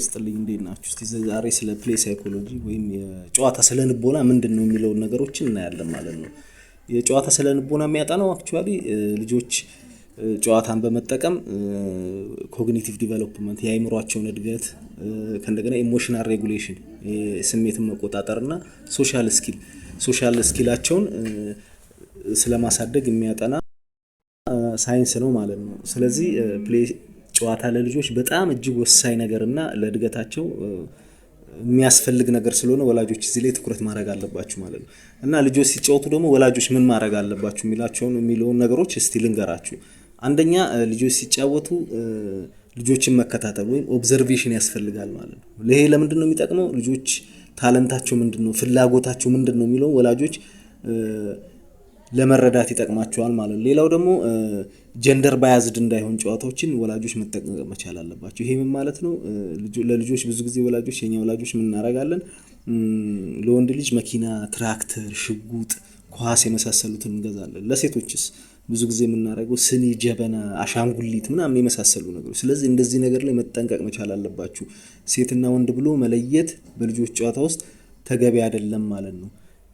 ይስጥልኝ፣ እንዴት ናችሁ? እስቲ ዛሬ ስለ play psychology ወይም የጨዋታ ስነ ልቦና ምንድን ነው የሚለውን ነገሮችን እናያለን ማለት ነው። የጨዋታ ስነ ልቦና የሚያጠናው actually ልጆች ጨዋታን በመጠቀም cognitive development፣ የአእምሯቸውን እድገት፣ ከእንደገና emotional regulation፣ ስሜትን መቆጣጠር እና social skill ኣቸውን ስለማሳደግ የሚያጠና ሳይንስ ነው ማለት ነው። ስለዚህ play ጨዋታ ለልጆች በጣም እጅግ ወሳኝ ነገር እና ለእድገታቸው የሚያስፈልግ ነገር ስለሆነ ወላጆች እዚህ ላይ ትኩረት ማድረግ አለባችሁ ማለት ነው። እና ልጆች ሲጫወቱ ደግሞ ወላጆች ምን ማድረግ አለባችሁ የሚለውን ነገሮች እስቲ ልንገራችሁ። አንደኛ፣ ልጆች ሲጫወቱ ልጆችን መከታተል ወይም observation ያስፈልጋል ማለት ነው። ይሄ ለምንድን ነው የሚጠቅመው? ልጆች talent ኣቸው ምንድን ነው፣ ፍላጎታቸው ምንድን ነው የሚለውን ወላጆች ለመረዳት ይጠቅማቸዋል ማለት ነው። ሌላው ደግሞ gender biased እንዳይሆን ጨዋታዎችን ወላጆች መጠንቀቅ መቻል አለባቸው። ይሄ ምን ማለት ነው? ለልጆች ብዙ ጊዜ ወላጆች፣ የኛ ወላጆች ምን እናደርጋለን? ለወንድ ልጅ መኪና፣ ትራክተር፣ ሽጉጥ፣ ኳስ የመሳሰሉትን እንገዛለን። ለሴቶችስ ብዙ ጊዜ የምናደርገው ስኒ፣ ጀበና፣ አሻንጉሊት ምናምን የመሳሰሉ ነገሮች። ስለዚህ እንደዚህ ነገር ላይ መጠንቀቅ መቻል አለባችሁ። ሴትና ወንድ ብሎ መለየት በልጆች ጨዋታ ውስጥ ተገቢ አይደለም ማለት ነው።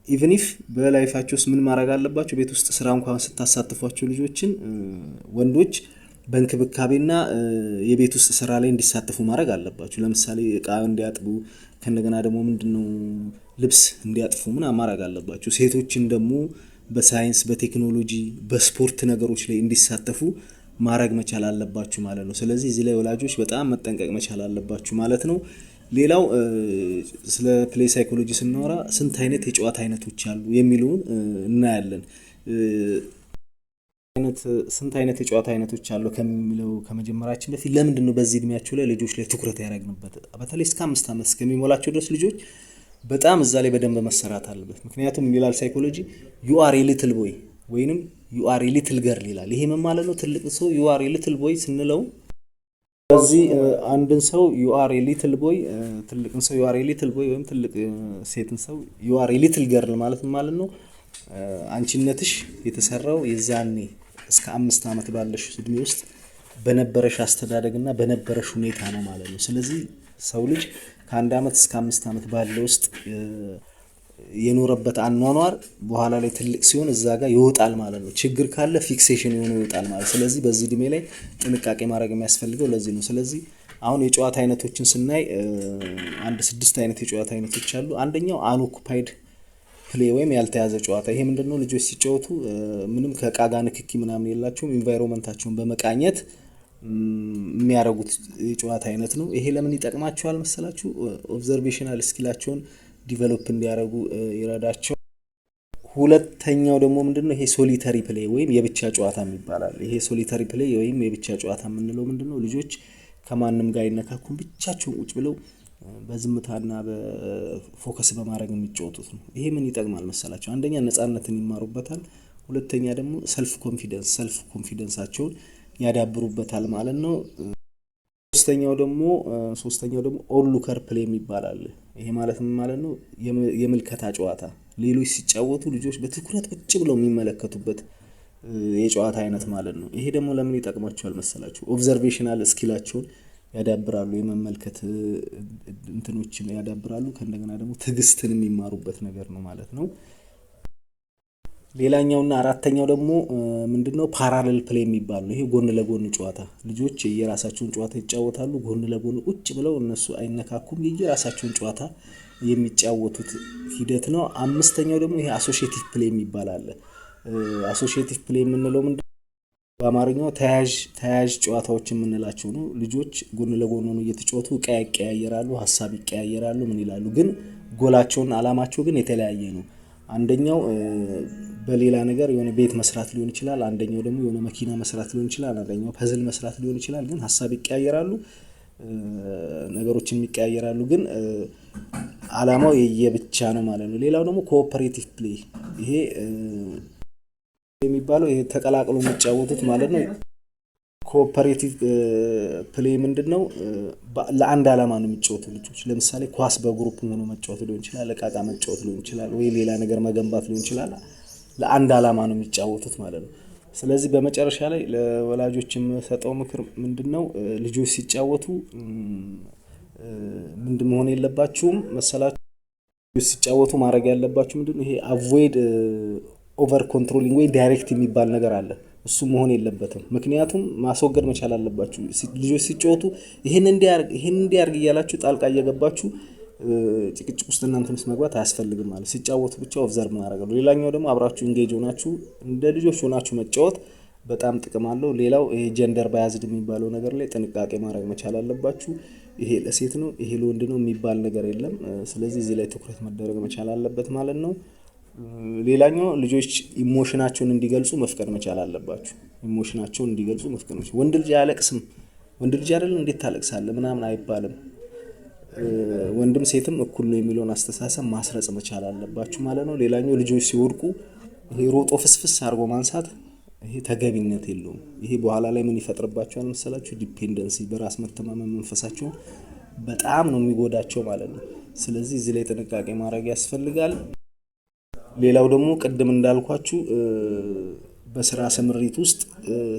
Even if በ life ኣቸው ውስጥ ምን ማድረግ አለባቸው? ቤት ውስጥ ስራ እንኳን ስታሳትፏቸው ልጆችን፣ ወንዶች በእንክብካቤና የቤት ውስጥ ስራ ላይ እንዲሳተፉ ማድረግ አለባችሁ። ለምሳሌ እቃ እንዲያጥቡ፣ ከእንደገና ደግሞ ምንድነው ልብስ እንዲያጥፉ ምናምን ማድረግ አለባችሁ። ሴቶችን ደግሞ በሳይንስ፣ በቴክኖሎጂ፣ በስፖርት ነገሮች ላይ እንዲሳተፉ ማድረግ መቻል አለባችሁ ማለት ነው። ስለዚህ እዚህ ላይ ወላጆች በጣም መጠንቀቅ መቻል አለባችሁ ማለት ነው። ሌላው ስለ play psychology ስናወራ ስንት አይነት የጨዋታ አይነቶች አሉ የሚለውን እናያለን። ስንት አይነት የጨዋታ አይነቶች አሉ ከሚለው ከመጀመራችን በፊት ለምንድን ነው በዚህ እድሜያቸው ላይ ልጆች ላይ ትኩረት ያደረግንበት? በተለይ እስከ 5 ዓመት እስከሚሞላቸው ድረስ ልጆች በጣም እዛ ላይ በደንብ መሰራት አለበት። ምክንያቱም ይላል psychology "You are a little boy" ወይንም "You are a little girl" ይላል። ይሄ ምን ማለት ነው? ትልቅ ሰው "You are a little boy" ስንለው፣ በዚህ አንድን ሰው "You are a little boy"፣ ትልቅን ሰው "You are a little boy" ወይም ትልቅ ሴትን ሰው "You are a little girl" ማለት ምን ማለት ነው? አንቺነትሽ የተሰራው የዛኔ እስከ 5 ዓመት ባለሽ እድሜ ውስጥ በነበረሽ አስተዳደግና በነበረሽ ሁኔታ ነው ማለት ነው። ስለዚህ ሰው ልጅ ከ1 ዓመት እስከ 5 ዓመት ባለ ውስጥ የኖረበት አኗኗር በኋላ ላይ ትልቅ ሲሆን እዛ ጋር ይወጣል ማለት ነው። ችግር ካለ fixation የሆነ ይወጣል ማለት። ስለዚህ በዚህ እድሜ ላይ ጥንቃቄ ማድረግ የሚያስፈልገው ለዚህ ነው። ስለዚህ አሁን የጨዋታ አይነቶችን ስናይ አንድ ስድስት አይነት የጨዋታ አይነቶች አሉ። አንደኛው unoccupied play ወይም ያልተያዘ ጨዋታ። ይሄ ምንድነው? ልጆች ሲጫወቱ ምንም ከእቃ ጋር ንክኪ ምናምን የላቸውም። Environment ኣቸውን በመቃኘት የሚያደርጉት የጨዋታ አይነት ነው። ይሄ ለምን ይጠቅማቸዋል መሰላችሁ? Observational skill ኣቸውን develop እንዲያደርጉ ይረዳቸዋል። ሁለተኛው ደግሞ ምንድነው? ይሄ solitary play ወይም የብቻ ጨዋታ ይባላል። ይሄ solitary play ወይም የብቻ ጨዋታ የምንለው ምንድነው? ልጆች ከማንም ጋር አይነካኩም፣ ብቻቸውን ቁጭ ብለው በዝምታና በ focus በማድረግ የሚጫወቱት ነው። ይሄ ምን ይጠቅማል መሰላችሁ? አንደኛ ነጻነትን ይማሩበታል። ሁለተኛ ደግሞ self confidence ኣቸውን ያዳብሩበታል ማለት ነው። ሶስተኛው ደግሞ onlooker play የሚባል አለ። ይሄ ማለት ምን ማለት ነው? የምልከታ ጨዋታ፣ ሌሎች ሲጫወቱ ልጆች በትኩረት ቁጭ ብለው የሚመለከቱበት የጨዋታ አይነት ማለት ነው። ይሄ ደግሞ ለምን ይጠቅማቸዋል መሰላችሁ? Observational skill ኣቸውን ያዳብራሉ፣ የመመልከት እንትኖችን ያዳብራሉ። ከእንደገና ደግሞ ትዕግስትን የሚማሩበት ነገር ነው ማለት ነው። ሌላኛውና አራተኛው ደግሞ ምንድነው? Parallel play የሚባል ነው። ይሄ ጎን ለጎን ጨዋታ፣ ልጆች የየራሳቸውን ጨዋታ ይጫወታሉ። ጎን ለጎን ቁጭ ብለው እነሱ አይነካኩም። የየራሳቸውን ጨዋታ የሚጫወቱት ሂደት ነው። አምስተኛው ደግሞ ይሄ associative play የሚባል አለ። Associative play የምንለው ምንድነው? በአማርኛው ተያያዥ ተያያዥ ጨዋታዎች የምንላቸው ነው። ልጆች ጎን ለጎን ሆነው እየተጫወቱ እቃ ይቀያየራሉ፣ ሀሳብ ይቀያየራሉ፣ ምን ይላሉ፣ ግን ጎላቸውና አላማቸው ግን የተለያየ ነው። አንደኛው በሌላ ነገር የሆነ ቤት መስራት ሊሆን ይችላል። አንደኛው ደግሞ የሆነ መኪና መስራት ሊሆን ይችላል። አንደኛው puzzle መስራት ሊሆን ይችላል። ግን ሀሳብ ይቀያየራሉ፣ ነገሮችን ይቀያየራሉ። ግን አላማው የየብቻ ነው ማለት ነው። ሌላው ደግሞ cooperative play፣ ይሄ የሚባለው ይሄ ተቀላቅሎ የሚጫወቱት ማለት ነው። Cooperative play ምንድን ነው? ለአንድ አላማ ነው የሚጫወቱ ልጆች። ለምሳሌ ኳስ በ group ሆኖ መጫወት ሊሆን ይችላል፣ እቃ እቃ መጫወት ሊሆን ይችላል፣ ወይ ሌላ ነገር መገንባት ሊሆን ይችላል። ለአንድ አላማ ነው የሚጫወቱት ማለት ነው። ስለዚህ በመጨረሻ ላይ ለወላጆች የምሰጠው ምክር ምንድን ነው? ልጆች ሲጫወቱ ምንድን መሆን የለባችሁም መሰላችሁ? ሲጫወቱ ማድረግ ያለባችሁ ምንድን ነው? ይሄ avoid over controlling ወይ direct የሚባል ነገር አለ። እሱ መሆን የለበትም። ምክንያቱም ማስወገድ መቻል አለባችሁ። ልጆች ሲጫወቱ ይህን እንዲያርግ ይህን እንዲያርግ እያላችሁ ጣልቃ እየገባችሁ ጭቅጭቅ ውስጥ እናንተ ውስጥ መግባት አያስፈልግም ማለት ሲጫወቱ ብቻ observe ማድረግ ነው። ሌላኛው ደግሞ አብራችሁ engage ሆናችሁ እንደ ልጆች ሆናችሁ መጫወት በጣም ጥቅም አለው። ሌላው ይሄ gender biased የሚባለው ነገር ላይ ጥንቃቄ ማድረግ መቻል አለባችሁ። ይሄ ለሴት ነው፣ ይሄ ለወንድ ነው የሚባል ነገር የለም። ስለዚህ እዚህ ላይ ትኩረት መደረግ መቻል አለበት ማለት ነው። ሌላኛው ልጆች emotion ኣቸውን እንዲገልጹ መፍቀድ መቻል አለባችሁ። Emotion ኣቸውን እንዲገልጹ መፍቀድ መቻል፣ ወንድ ልጅ አያለቅስም፣ ወንድ ልጅ አይደል እንዴት ታለቅሳለህ ምናምን አይባልም። ወንድም ሴትም እኩል ነው የሚለውን አስተሳሰብ ማስረጽ መቻል አለባችሁ ማለት ነው። ሌላኛው ልጆች ሲወድቁ ይሄ ሮጦ ፍስፍስ አድርጎ ማንሳት ይሄ ተገቢነት የለውም። ይሄ በኋላ ላይ ምን ይፈጥርባቸዋል መሰላችሁ? Dependency፣ በራስ መተማመን መንፈሳቸውን በጣም ነው የሚጎዳቸው ማለት ነው። ስለዚህ እዚህ ላይ ጥንቃቄ ማድረግ ያስፈልጋል። ሌላው ደግሞ ቅድም እንዳልኳችሁ በስራ ስምሪት ውስጥ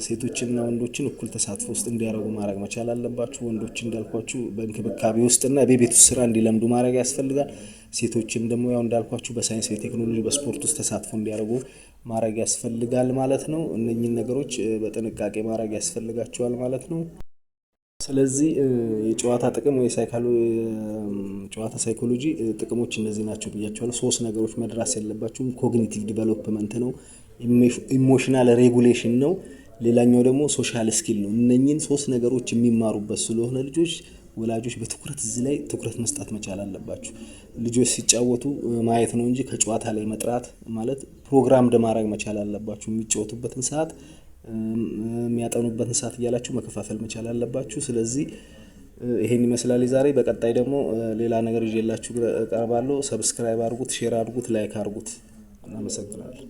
ሴቶችንና ወንዶችን እኩል ተሳትፎ ውስጥ እንዲያደርጉ ማድረግ መቻል አለባችሁ። ወንዶች እንዳልኳችሁ በእንክብካቤ ውስጥና በቤት ውስጥ ስራ እንዲለምዱ ማድረግ ያስፈልጋል። ሴቶችን ደግሞ ያው እንዳልኳችሁ በሳይንስ፣ በቴክኖሎጂ፣ በስፖርት ውስጥ ተሳትፎ እንዲያደርጉ ማድረግ ያስፈልጋል ማለት ነው። እነኚህን ነገሮች በጥንቃቄ ማድረግ ያስፈልጋቸዋል ማለት ነው። ስለዚህ የጨዋታ ጥቅም ወይ ጨዋታ ሳይኮሎጂ ጥቅሞች እነዚህ ናቸው ብያችኋለሁ። ሶስት ነገሮች መድረስ ያለባችሁም cognitive development ነው፣ emotional regulation ነው፣ ሌላኛው ደግሞ social skill ነው። እነኚህን ሶስት ነገሮች የሚማሩበት ስለሆነ ልጆች ወላጆች በትኩረት እዚህ ላይ ትኩረት መስጠት መቻል አለባችሁ። ልጆች ሲጫወቱ ማየት ነው እንጂ ከጨዋታ ላይ መጥራት ማለት ፕሮግራም ማድረግ መቻል አለባችሁ። የሚጫወቱበትን ሰዓት፣ የሚያጠኑበትን ሰዓት እያላችሁ መከፋፈል መቻል አለባችሁ። ስለዚህ ይሄን ይመስላል ዛሬ። በቀጣይ ደግሞ ሌላ ነገር ይዤላችሁ እቀርባለሁ። Subscribe አድርጉት፣ share አድርጉት፣ like አድርጉት። እናመሰግናለን።